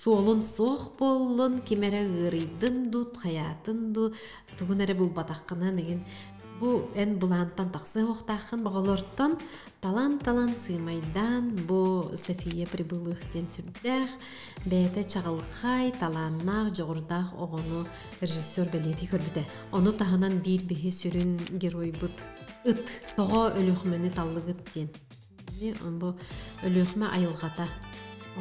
Суолун суох буоллун, ким эрэ ыарыйдын дуу, хайаатын дуу, тугун эрэ булбатаххынан игин бу эн былаантан тахсыа уохтааххын оҕолортон талан-талан сыымайдаан бу София Прибылых диэн сүрдээх бэйэтэ чаҕылхай, талааннаах, дьоҕурдаах оҕону режиссер бэлиэтии көрбүтэ. Ону таһынан биир биһи сүрүн геройбут ыт тоҕо Өлүөхүмэни таллыгыт диэн. Бу Өлүөхүмэ айылҕата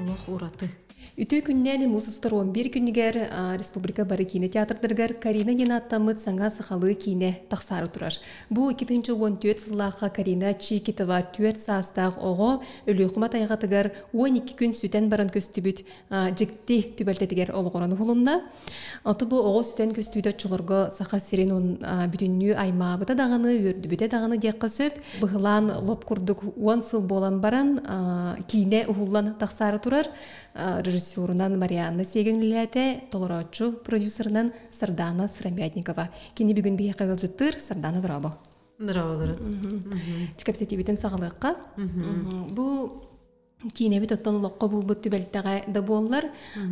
олох ураты. Үтүө күннээн муус устар 11 күнүгэр республика бары киинэ театрдарыгар Карина диэн ааттаммыт саҥа сахалыы киинэ тахсаары турар. Бу 2014 сыллаахха Карина Чикитова 4 саастаах оҕо Өлүөхүмэ тайҕатыгар 12 күн сүтэн баран көстүбүт дьикти түбэлтэтигэр олоҕуран уһулунна. Оту бу оҕо сүтэн көстүүтэ оччолорго Саха сирин бүтүннүү аймаабыта даҕаны, үөрдүбүтэ даҕаны диэххэ сөп. Быһылаан лоп курдук 10 сыл буолан баран киинэ уһуллан тахсаары турар. Режиссерунан Марианна Сиэгин үлэлээтэ, толорооччу продюсерынан Сардана Сыромятникова. Кини бүгүн биһиэхэ ыалдьыттыыр Сардана Дорообо. Дорооболорун. Кэпсэтиибитин саҕалыахха. Бу киинэбит оттон олоххо булбут түбэлтэҕэ да буоллар,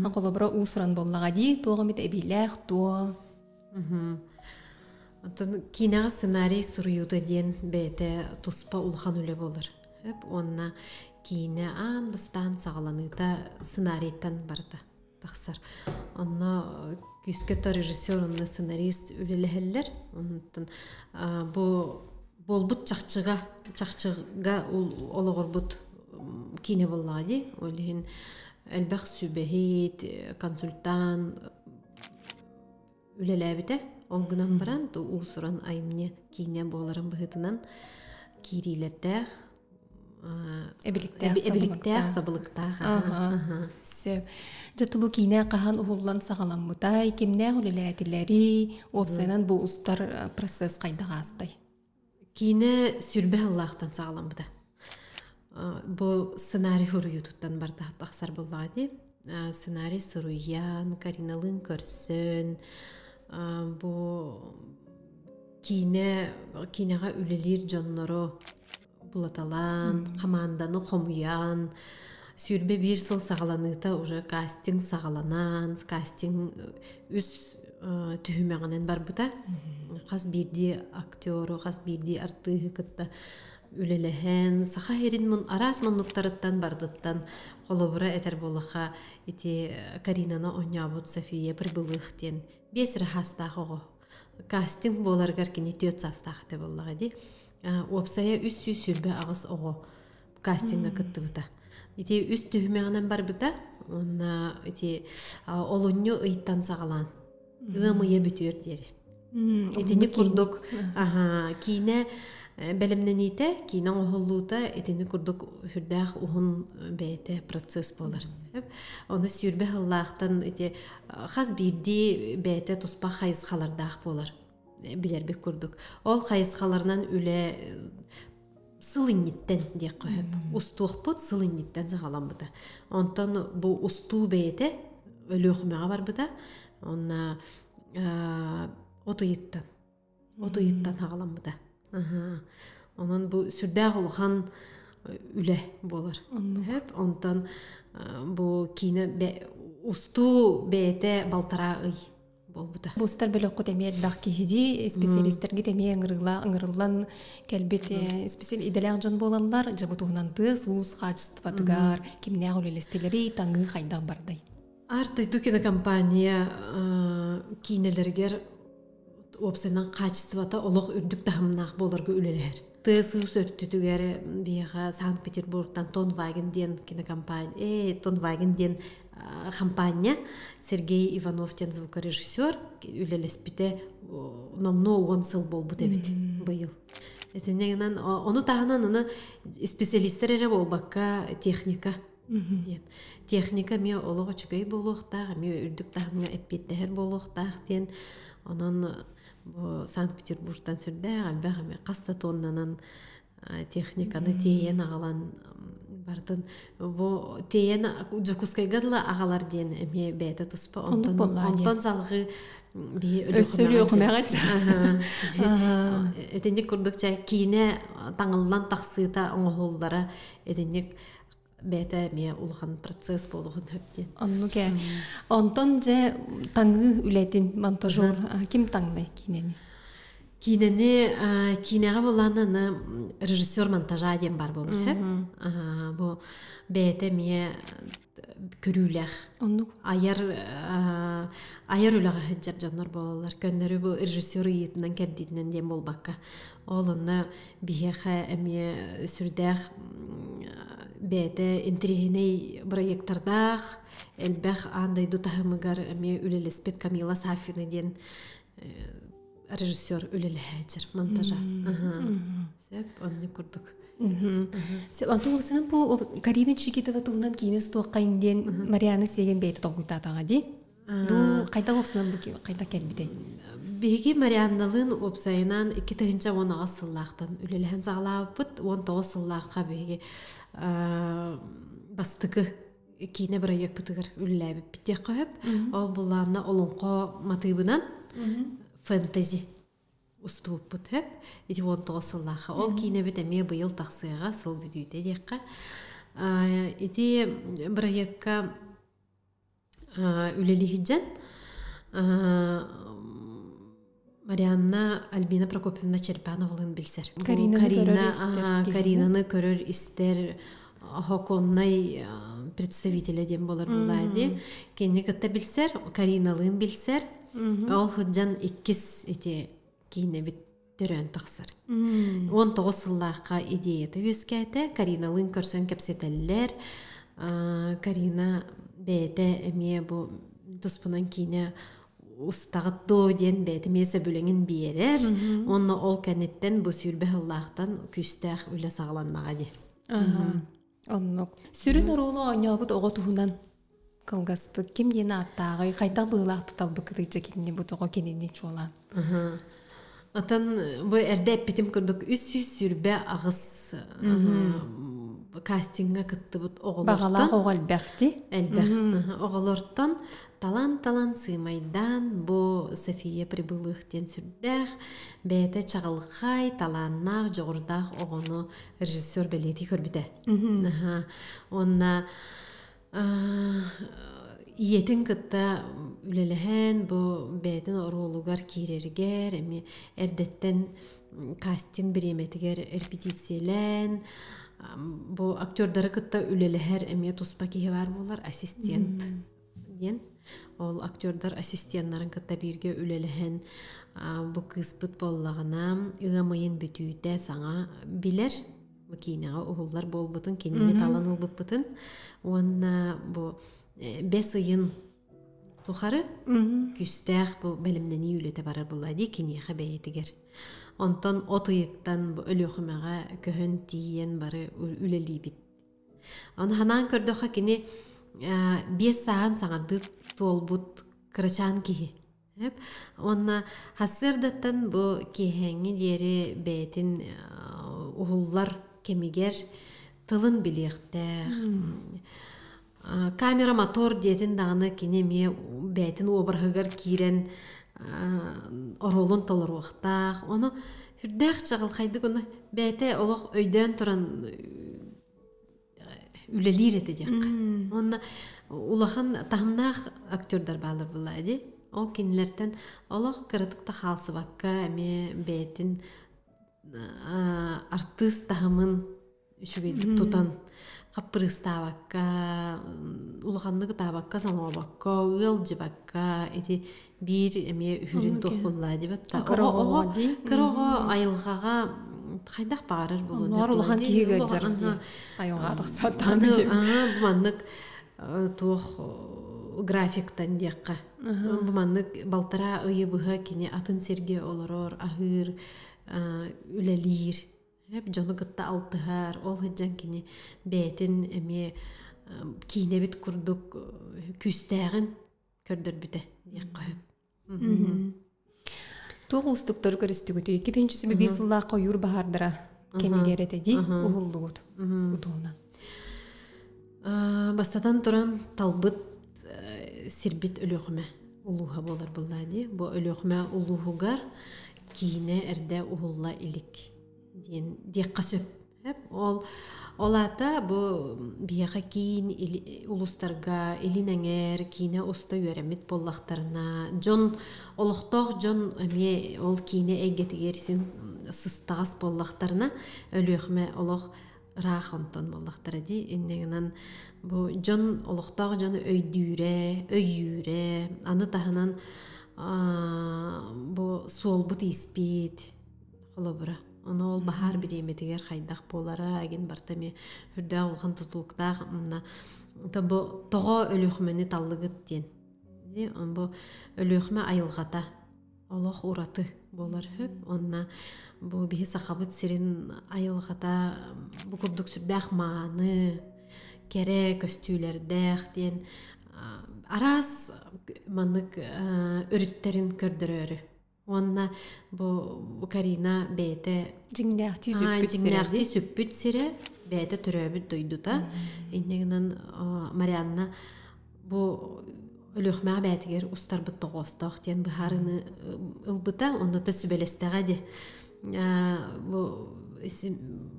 холобура уус-уран буоллаҕа дии, туох эмит эбиилээх туо. Оттон киинэҕэ сценарий суруйуута диэн бэйэтэ туспа улахан үлэ буолар. Уонна киинэ аан бастаан саҕаланыыта сценарийтан барыта тахсар. Онно күүскэ то режиссер уонна сценарист үлэлэһэллэр. Онтон бу буолбут чахчыга чахчыга олоҕурбут киинэ буоллаҕа дии. Ол иһин элбэх сүбэһит, консультант үлэлээбитэ. Ол гынан баран уус-уран айымньы киинэ буоларын быһыытынан киириилэрдээх эбиликтээх эбиликтээх сабылыктаах. Сөп. Дьэ бу киинэ хаһан уһуллан саҕаламмытай, кимнээх үлэлээтилэрий, уопсайынан бу устар процесс хайдах аастай? Киинэ сүрбэ сыллаахтан саҕаламмыта. Бу сценарий суруйуутуттан барда тахсар буоллаҕа дии. Сценарий суруйан, Кариналыын көрсөн, бу киинэ киинэҕэ үлэлиир дьоннору булаталаан, хамаанданы хомуйан, 21 сыл саҕаланыыта уже кастинг саҕаланан, кастинг үс түһүмэҕинэн барбыта. Хас биирдии актеру, хас биирдии артыыһы кытта үлэлэһэн, саха сирин араас муннуктарыттан бардыттан холобура этэр буоллахха ити Каринаны оонньообут София Прибылых диэн биэс эрэ саастаах оҕо. Кастинг буоларыгар кини 4 саастаах этэ буоллаҕа дии. Уопсайа 328 оҕо кастиҥҥа кыттыбыта. Ити үс түһүмэҕинэн барбыта. Уонна ити олунньу ыйтан саҕалаан ыам ыйа бүтүөр диэри. Итини курдук киинэ бэлэмнэниитэ, киинэ оҥоһуллуута итини курдук сүрдээх уһун бэйэтэ процесс буолар. Ону сүүрбэ сыллаахтан ити хас биирдии бэйэтэ туспа хайысхалардаах буолар билэрбит курдук. Ол хайысхаларынан үлэ сыл инниттэн диэххэ сөп. Устуохпут сыл инниттэн саҕаламмыта. Онтон бу устуу бэйэтэ Өлүөхүмэҕэ барбыта. Онно от ыйыттан от ыйыттан саҕаламмыта. Онон бу сүрдээх улахан үлэ буолар. Сөп. Онтон бу киинэ устуу бэйэтэ балтараа ый буолбута. Бустар бөлөххүт эмиэ элбэх киһи специалистэргит эмиэ ыҥырыла ыҥырыллан кэлбит специал идэлээх дьон буолаллар. Дьэ бу туһунан тыас-уус хаачыстыбатыгар кимнээх үлэлэстилэрий, таҥыы хайдах бардай? Аар дойду кинокомпания киинэлэригэр уопсайынан хаачыстыбата олох үрдүк таһымнаах буоларга үлэлэһэр. Тыас-уус өттүтүгэр биһиэхэ Санкт-Петербургтан Тонваген диэн кинокомпания, Тонваген диэн хампаанньа Сергей Иванов диэн звукорежиссер үлэлэспитэ номнуо 10 сыл буолбут эбит быйыл. Итиннэ ону таһынан аны специалистэр эрэ буолбакка техника диэн. Техника эмиэ олох үчүгэй буолуохтаах, эмиэ үрдүк таһымҥа эппиэттэһэр буолуохтаах диэн. Онон бу Санкт-Петербургтан сүрдээх элбэх эмиэ хас да тоннанан техниканы тиэйэн аҕалан барытын бу тиэйэн Дьокуускайга дылы аҕалар диэн эмиэ бэйэтэ туспа онтон онтон салҕыы биһи өссө Өлүөхүмэҕэ итинник курдук чэ киинэ таҥыллан тахсыыта оҥоһуллара итинник. бэйэтэ эмиэ улахан процесс буолуоҕун сөп диэн. Оннук ээ. Онтон дьэ таҥыы үлэтин монтажер ким таҥнай киинэни? Киинэни киинэҕэ буоллаҕына аны режиссер монтажа диэн баар буолар сөп. Бу бэйэтэ эмиэ көрүүлээх. Оннук. Айар айар үлэҕэ сылдьар дьоннор буолаллар. Көннөрү бу режиссер ыйыытынан кэрдиитинэн диэн буолбакка. Ол онно биһиэхэ эмиэ сүрдээх бэйэтэ интэриэһинэй бырайыактардаах, элбэх аан дойду таһымыгар эмиэ үлэлэспит Камила Сафина диэн режиссер үлэлэһээччир монтажа. Сөп, оннук курдук. Сөп, онтон уопсайынан бу Карина Чикитова туһунан киинэ устуоххайын диэн Марианна Сиэгэн бэйэтэ толкуйдаатаҕа дии. Ду хайдах уопсайынан бу хайдах кэлбитэй? Биһиги Марианналыын уопсайынан 2018 сыллаахтан үлэлэһэн саҕалаабыппыт. 19 сыллаахха биһиги бастакы киинэ бырайыакпытыгар үлэлээбиппит диэххэ сөп. Ол буллаанна олоҥхо матыыбынан фэнтези устубуппут сөп. Ити 19 сыллаахха. Ол киинэбит эмиэ быйыл тахсыаҕа, сыл бүтүүтэ диэххэ. Ити бырайыакка үлэлиһидьэн Марианна Альбина Прокопьевна Черепановалыын билсэр. Каринаны Каринаны көрөр истэр хоконнай представителя диэн буолар буолаа дии. Кинини кытта билсэр, Кариналыын билсэр. Ол сылдьан иккис ити киинэбит төрөөн тахсар. 19 сыллаахха идеята үөскээтэ. Кариналыын көрсөн кэпсэтэллэр. Карина бэйэтэ эмиэ бу туспунан киинэ устаҕыт дуо диэн бэйэтэ эмиэ сөбүлэҥин биэрэр. Уонна ол кэнниттэн бу сүүрбэ сыллаахтан күүстээх үлэ саҕаланнаҕа дии. Оннук. Сүрүн оруолу оонньообут оҕо туһунан кылгастык ким диэн ааттааҕый, хайдах быһыылаахтык талбыккытый кинини бу тоҕо кинини чуолаан? Отон бу эрдэ эппитим курдук 328 кастиҥҥа кыттыбыт оҕолортон Баҕалаах оҕо элбэх дии. Элбэх. Оҕолортон талан-талан сыымайдаан бу София Прибылых диэн сүрдээх бэйэтэ чаҕылхай, талааннаах, дьоҕурдаах оҕону режиссер бэлиэтии көрбүтэ. Уонна ийэтин кытта үлэлэһэн бу бэйэтин оруолугар киирэригэр эмиэ эрдэттэн кастинг бириэмэтигэр репетициялээн бу актердары кытта үлэлэһэр эмиэ туспа киһи баар буолар ассистент диэн ол актердар ассистеннарын кытта бииргэ үлэлэһэн бу кыыспыт буоллаҕына ыам ыйын бүтүүтэ саҥа билэр бу киинэҕэ уһуллар буолбутун кинини талан ылбыппытын уонна бу бэс ыйын тухары күүстээх бу бэлэмнэнии үлэтэ барар буолла дии киниэхэ бэйэтигэр. Онтон от ыйыттан бу Өлүөхүмэҕэ көһөн тиийэн бары үлэлиибит. Ону ханаан көрдөххө кини биэс сааһын саҥардыы туолбут кырачаан киһи. Уонна сарсыардаттан бу киэһээҥҥи диэри бэйэтин уһуллар кэмигэр тылын билиэхтээх. Камера мотор диэтин даҕаны кини эмиэ бэйэтин уобараһыгар киирэн оруолун толоруохтаах. Ону сүрдээх чаҕылхайдык ону бэйэтэ олох өйдөөн туран үлэлиир этэ диэххэ. Уонна улахан таһымнаах актердар бааллар буолла дии. Ол кинилэртэн олох кыратык да хаалсыбакка эмиэ бэйэтин артыыс таһымын үчүгэйдик тутан хаппырыыстаабакка, улаханнык ытаабакка, соҥообокко, ыалдьыбакка ити биир эмиэ үһүрүн туох буолла дибэт та Кыра оҕо дии. Кыра оҕо айылҕаҕа хайдах баҕарар буолуон Онноор улахан киһи ыалдьар дии. Айылҕаҕа тахсааттаан дии. Бу маннык туох графиктан диэххэ. Бу маннык балтараа ыйы быһа кини атын сиргэ олорор, аһыыр, үлэлиир. Дьону кытта алтыһар, ол сылдьан кини бэйэтин эмиэ киинэбит курдук күүстээҕин көрдөрбүтэ диэххэ сөп. Туох уустуктары көрүстүгүтүй? 2021 сыллаахха ойуур баһаардара кэмигэр этэ дии уһуллубут утуһунан. Бастатан туран талбыт сирбит Өлүөхүмэ улууһа буолар буоллаа дии. Бу Өлүөхүмэ улууһугар киинэ эрдэ уһулла илик диэн диэххэ сөп. Ол ол аата бу биһиэхэ киин улуустарга илин эҥээр киинэ уста үөрэммит буоллахтарына, дьон олохтоох дьон эмиэ ол киинэ эйгэтигэр син сыстаҕас буоллахтарына, Өлүөхүмэ олох ыраах онтон буоллахтара дии. Инньэ гынан бу дьон олохтоох дьону өйдүүрэ, өйүүрэ, аны таһынан бу суолбут ииспит холобура. Ону ол баһаар бириэмэтигэр хайдах буолара эгин барыта эмиэ үрдээх улахан тутулуктаах. Бу тоҕо Өлүөхүмэни таллыгыт диэн. Бу Өлүөхүмэ айылҕата олох ураты буолар сөп. Онно бу биһи Сахабыт сирин айылҕата бу курдук сүрдээх мааны, кэрэ көстүүлэрдээх диэн араас маннык өрүттэрин көрдөрөөрү. Уонна бу Карина бэйэтэ дьиҥнээхтии сүппүт дьиҥнээхтии сүппүт сирэ, бэйэтэ төрөөбүт дойдута. Инньэ гынан Марианна бу Өлүөхүмэҕэ бэйэтигэр устарбыт тоҕоостоох диэн быһаарыыны ылбыта, онно да сүбэлэстэҕэ дии. Бу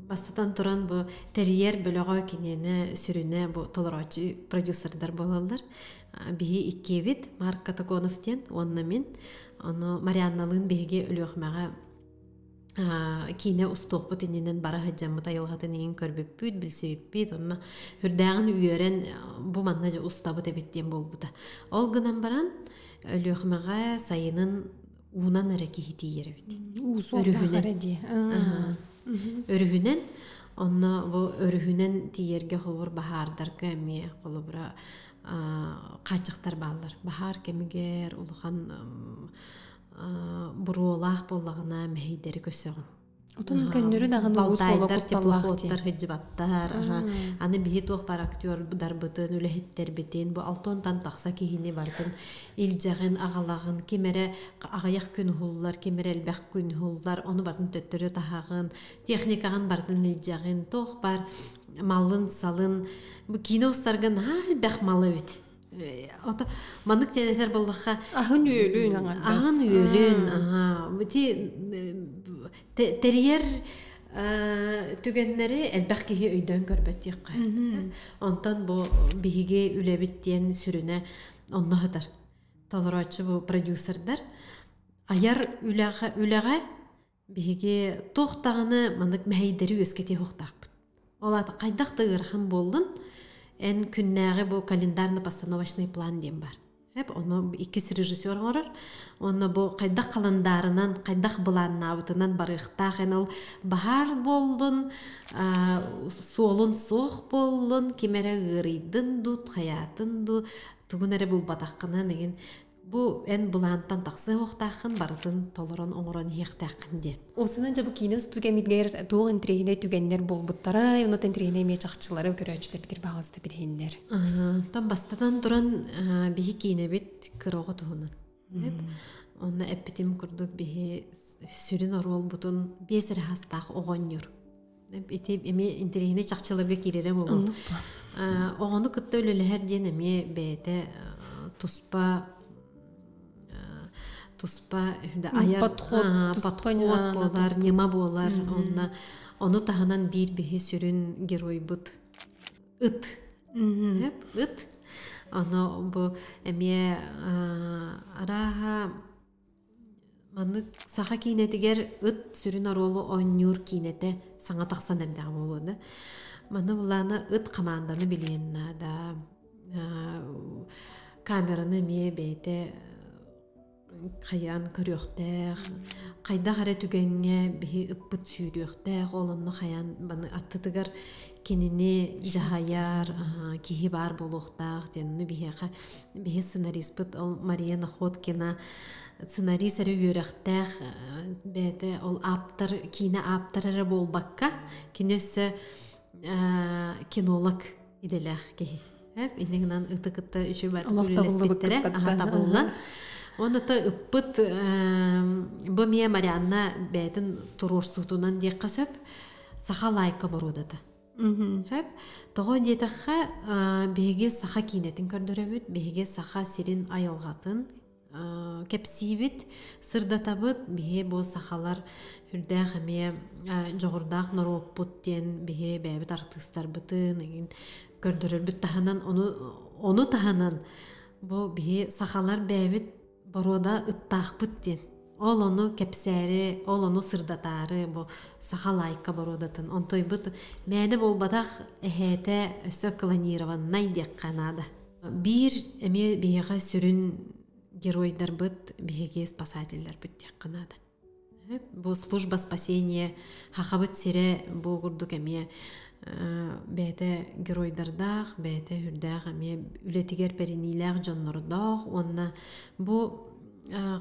бастатан туран бу тэрийэр бөлөҕө киниэнэ сүрүнэ бу толорооччу продюсердар буолаллар. Биһи иккиэбит Марк Катаконов диэн уонна мин. Ону Марианналыын биһиги Өлүөхүмэҕэ киинэ устуохпут иннинэн бара сылдьаммыт айылҕатын иһин көрбүппүт, билсибиппит, онно үрдээҕин үөрэн бу манна дьэ устабыт эбит диэн буолбута. Ол гынан баран Өлүөхүмэҕэ сайынын уунан эрэ киһи тиийэр эбит. Өрүһүнэн. Өрүһүнэн онно бу өрүһүнэн тиийэргэ холобур баһаардарга эмиэ холобура хааччахтар бааллар. Баһаар кэмигэр улахан буруолаах буоллаҕына мэһэйдэри көрсөҕүн. Отон көннөрү даҕаны балтайдар, теплоходтар сылдьыбаттар. Аны биһи туох бар актердарбытын, үлэһиттэрбитин, бу алтонтан тахса киһини барытын илдьэҕин, аҕалаҕын, ким эрэ аҕыйах күн уһуллар, ким эрэ элбэх күн уһуллар, ону барытын төттөрү таһаҕын, техникаҕын барытын илдьэҕин, туох бар малын-салын. Бу киинэ устарга наһаа элбэх мал эбит. Ото маннык диэн этэр буоллахха аһын үөлүн аҥардас. Аһын үөлүн, аха. Ити тэрийэр түгэннэри элбэх киһи өйдөөн көрбөт диэххэ. Онтон бу биһиги үлэбит диэн сүрүнэ онно сытар. Толорооччу бу продюсердар айар үлэҕэ үлэҕэ биһиги туох даҕаны маннык мэһэйдэри үөскэтиэ суохтаахпыт. Ол аата хайдах да ыарахан буоллун, эн күннээҕи бу календарно-постановочный план диэн бар. Эп ону иккис режиссер оҥорор. Онно бу хайдах халандаарынан, хайдах былааннаабытынан барыахтаах эн ол баһаар буоллун, суолун суох буоллун, ким эрэ ыарыйдын дуу, хайаатын дуу, тугун эрэ булбатаххынан игин бу эн былаантан тахсыахтааххын барытын толорон оҥорон иһиэхтээххин диэн. Осынан дьэ бу киинэ устуу кэмигэр туох интэриэһинэй түгэннэр буолбуттара, онно интэриэһинэй эмиэ чахчылары көрөөччүлэр битир баҕалыста билиһиннэр. Тон бастатан туран биһи киинэбит кыра оҕо туһунан. Онно эппитим курдук биһи сүрүн оруолбутун биэс эрэ хастаах оҕонньор. Ити эмиэ интэриэһинэй чахчыларга киирэрэ буолуо. Оҕону кытта үлэлэһэр диэн эмиэ бэйэтэ туспа туспа айар подход подход буолар, ньыма буолар. Онно ону таһынан биир биһи сүрүн геройбут ыт. Ыт. Ону бу эмиэ арааһа Маннык саха киинэтигэр ыт сүрүн оруолу оонньуур киинэтэ саҥа тахсан эрдэҕэ буолуо да. Манна былаана ыт хамаанданы билиэн наада. Камераны эмиэ бэйэтэ хайаан көрүөхтээх, хайдах эрэ түгэҥҥэ биһи ыппыт сүүрүөхтээх, ол онно хайаан баны аттытыгар кинини дьаһайар киһи баар буолуохтаах диэн биһиэхэ биһи сценариспыт ол Мария Находкина сценарист эрэ үөрэхтээх бэйэтэ ол ааптар киинэ ааптар эрэ буолбакка кини өссө кинолог идэлээх киһи инньэ гынан ыты кытта үчүгэй үлэлэспиттэрэ табыллан Онно ыппыт бу эмиэ Марианна бэйэтин туруорсуутунан диэххэ сөп саха лайка боруодата. Сөп. Тоҕо диэтэххэ, биһиги саха киинэтин көрдөрөбүт, биһиги саха сирин айылҕатын, кэпсиибит, сырдатабыт. Биһи бу сахалар үрдээх эмиэ дьоҕурдаах норуоппут диэн биһи бэйэбит артыыстарбытын эҥин көрдөрөрбүт таһынан ону таһынан бу биһи сахалар бэйэбит боруода ыттаахпыт диэн ол ону кэпсээри, ол ону сырдатаары бу саха лайка боруодатын онтойбут мээнэ буолбатах эһээтэ өссө клонированнай диэххэ наада. Биир эмиэ биһиэхэ сүрүн геройдарбыт биһиги спасателлэрбит диэххэ наада. Бу служба спасения Хахабыт сирэ бу курдук эмиэ бэйэтэ геройдардаах, бэйэтэ үрдээх эмиэ үлэтигэр бэриниилээх дьоннордоох уонна бу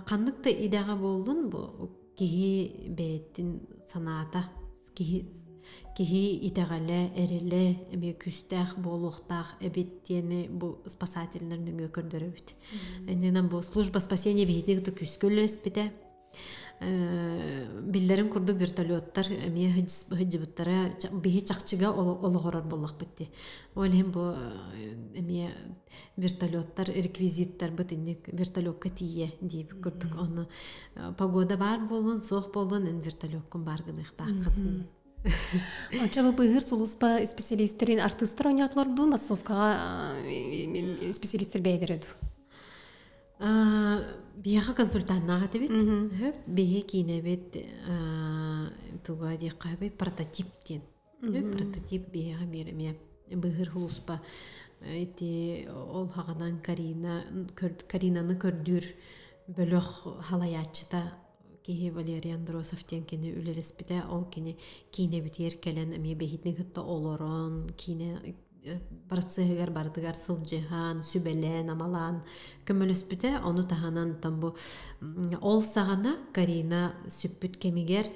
ханнык да идэҕэ буоллун бу киһи бэйэтин санаата киһи киһи итэҕэлэ, эрэлэ эмиэ күүстээх буолуохтаах эбит диэни бу спасателлэр нөҥүө көрдөрөбүт. Иннинэн бу служба спасения биһиги кытта күүскэ үлэлэспитэ. Биллэрин курдук вертолеттар эмиэ сылдьыбыттара биһи чахчыга олоҕорор буоллахпыт дии. Ол иһин бу эмиэ вертолеттар реквизиттарбыт инник вертолекка тиийэ диэбит курдук ону погода баар буолун суох буолун эн вертолеккун баар гыныахтааххын. Оччо бу быыһыыр сулууспа специалистерин артыыстар оонньоотулар дуу, массовкаҕа специалистер бэйэлэрэ дуу? Биһиэхэ консультаннаах этибит. Биһи киинэбит туга диэххэ прототип диэн. Прототип биһиэхэ биир эмиэ быыһыыр сулууспа ити ол хаҕанан Карина Каринаны көрдүүр бөлөх халайааччыта киһи Валерий Андросов диэн кини үлэлэспитэ. Ол кини киинэбитигэр кэлэн эмиэ бэһитини кытта олорон киинэ процеһыгар барытыгар сылдьыһан, сүбэлээн, амалаан көмөлөспүтэ. Ону таһынан там бу ол саҕана Карина сүппүт кэмигэр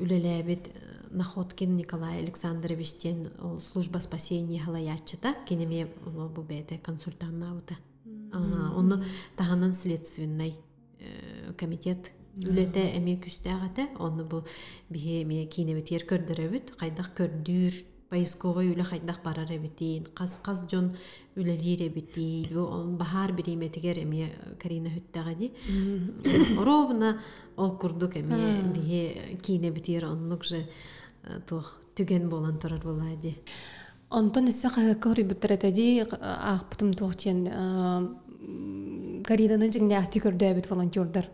үлэлээбит Находкин Николай Александрович диэн ол служба спасения халайааччыта кини эмиэ бу бэйэтэ консультаннаабыта. Ону таһынан следственнай комитет үлэтэ эмиэ күүстээх этэ. Онно бу биһи эмиэ киинэбитигэр көрдөрөбүт, хайдах көрдүүр, поисковай үлэ хайдах барар эбитин, хас-хас дьон үлэлиир эбитий, бу баһаар бириэмэтигэр эмиэ Карина хүттэҕэ дии. Ровно ол курдук эмиэ биһи киинэбитигэр оннук же туох түгэн буолан турар буолаа дии. Онтон өссө хаһыакка хоруйбуттар этэ дии аахпытым туох диэн Каринаны дьиҥнээхтии көрдөөбүт волонтердар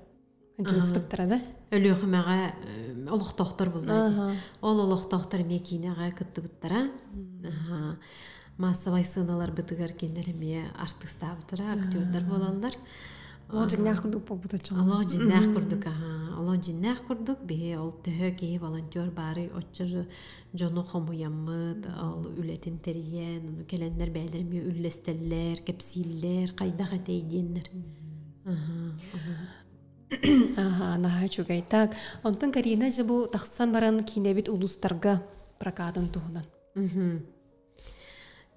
дьылыспыттара да? Өлүөхүмэҕэ олохтоохтор булла дии. Ол олохтоохтор эмиэ киинэҕэ кыттыбыттара. Массовай сыаналарбытыгар кинилэр эмиэ артыыстаабыттара, актердар буолаллар. Олох дьиҥнээх курдук буолбут оччоҕо. Олох дьиҥнээх курдук, аха. Олох дьиҥнээх курдук биһи ол төһө киһи волонтер баарый оччо дьону хомуйаммыт, ол үлэтин тэрийэн, ону кэлэннэр бэйэлэр эмиэ үллэстэллэр, кэпсииллэр, хайдах этэй диэннэр. Аха, наһаа үчүгэй. Так, онтон Карина же бу тахсан баран киинэбит улуустарга прокатын туһунан.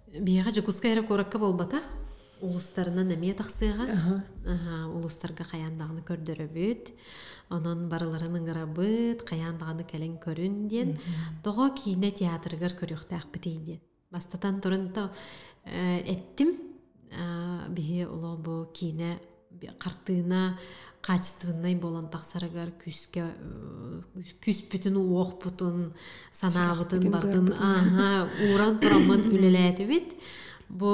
Биһиэхэ Дьокуускай эрэ куоракка буолбатах, улуустарынан эмиэ тахсыаҕа. Улуустарга хайаан даҕаны көрдөрөбүт. Онон барыларын ыҥырабыт, хайаан даҕаны кэлэн көрүн диэн. Тоҕо киинэ театрыгар көрүөхтээхпитий диэн. Бастатан туран то эттим. Биһи олох бу киинэ хартыына качественнай буолан тахсарыгар күүскэ күүспүтүн уохпутун санаабытын бартын ууран тураммыт үлэлээтибит бу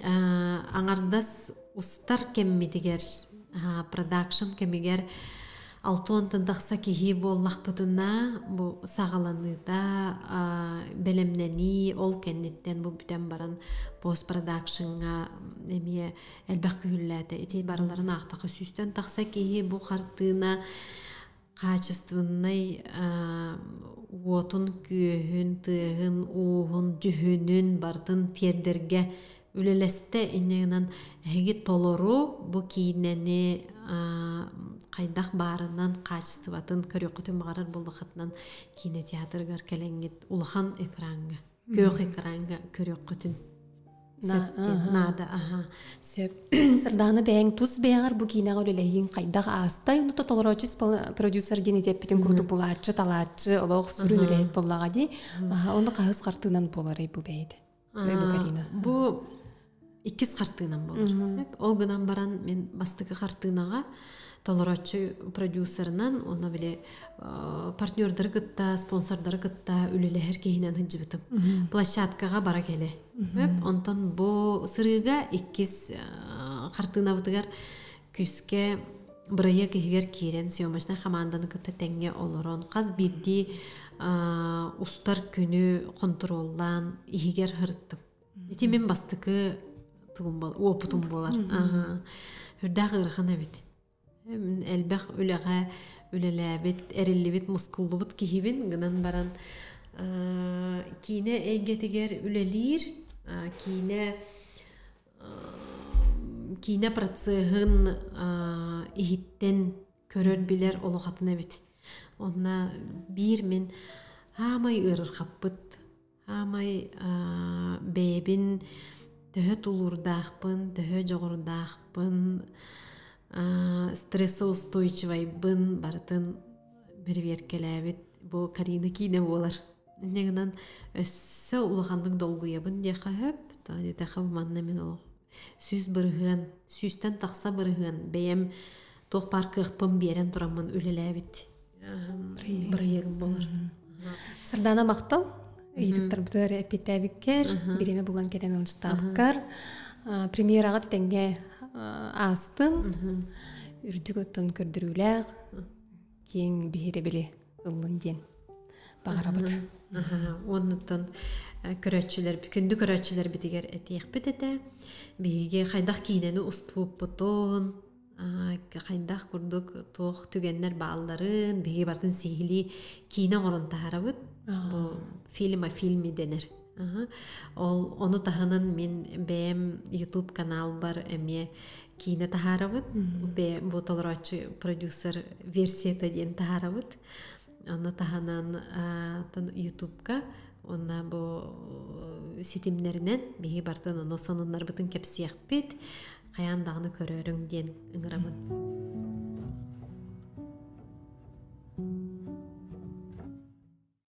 аҥардас устар кэммитигэр продакшн кэмигэр алтыонтан тахса киһи буоллахпытына бу саҕаланыыта бэлэмнэнии ол кэнниттэн бу бүтэн баран постпродакшҥҥа эмиэ элбэх күһүллээтэ. Ити барыларын аахтаха сүүстэн тахса киһи бу хартыына качественнай уотун, күөһүн, тыаһын, ууһун, дьүһүнүн барытын тиэрдэргэ үлэлэстэ. Инньэ эһиги толору бу киинэни хайдах баарынан качествотын көрүөххүтүн баҕарар буоллаххытынан киинэ театрыгар кэлэҥҥит улахан экраҥҥа, күөх экраҥҥа көрүөххүтүн наада аха. Сөп. Сардаана бэйэҥ тус бэйэҕэр бу киинэҕэ үлэлэһииҥ хайдах аастай? Онно толороочу продюсер диэн этиэппитин курдук булааччы, талааччы, олох сүрүн үлэһит буоллаҕа дии. Онно хаһыс хартыынан буоларый бу бэйэтэ? Бу Карина. Бу Иккис хартыынам буолар. Ол гынан баран мин бастакы хартыынаҕа толорооччу продюсерынан уонна били партнердары кытта, спонсордары кытта үлэлэһэр киһинэн сылдьыбытым. Площадкаҕа бара кэлэ. Онтон бу сырыыга иккис хартыынабытыгар күүскэ бырайыак иһигэр киирэн съемочнай хамаанданы кытта тэҥҥэ олорон хас биирдии устар күнү хонтуруоллаан иһигэр сырыттым. Ити мин бастакы тугум бол уопутум буолар. Үрдээх ыарахан эбит. Мин элбэх үлэҕэ үлэлээбит, эриллибит, мускуллубут киһибин гынан баран киинэ эйгэтигэр үлэлиир, киинэ киинэ процеһын иһиттэн көрөр-билэр олох атын эбит. Онно биир мин аамай ыарырҕаппыт Аамай бэйэбин төһө тулуурдаахпын, төһө дьоҕурдаахпын, стрессоустойчивайбын барытын бэрэбиэркэлээбит бу Карина киинэ буолар. Инньэ гынан өссө улаханнык долгуйабын диэххэ сөп. Диэтэххэ манна мин олох 100%, сүүстэн тахса бырыһыан бэйэм туох баар кыахпын биэрэн тураммын үлэлээбит бырайыагым буолар. Сардаана махтал. Ыйытыктарбытыгар эппиэттээбиккэр, бириэмэ булан кэлэн ылдьыттаабыккар, премьераҕа тэҥҥэ аастын, үрдүк оттон көрдөрүүлээх, киэҥ биһирэбили ыллын диэн баҕарабыт. Уоннуттан көрөөччүлэр, күндү көрөөччүлэрбитигэр этиэхпит этэ. Биһиги хайдах киинэни устубуппутун, хайдах курдук туох түгэннэр баалларын биһиги барытын сиһилии киинэ оҥорон таһаарабыт. Бу фильм о фильме дэнэр. Ол ону таһынан мин бэйэм YouTube каналбар эмиэ киинэ таһаарабыт. Бу толорооччу продюсер версията диэн таһаарабыт. Ону таһынан YouTubeка уонна бу ситимнэринэн биһиги барытын ону сонуннарбытын кэпсиэхпит. Хайаан даҕаны көрөөрүҥ диэн ыҥырабын.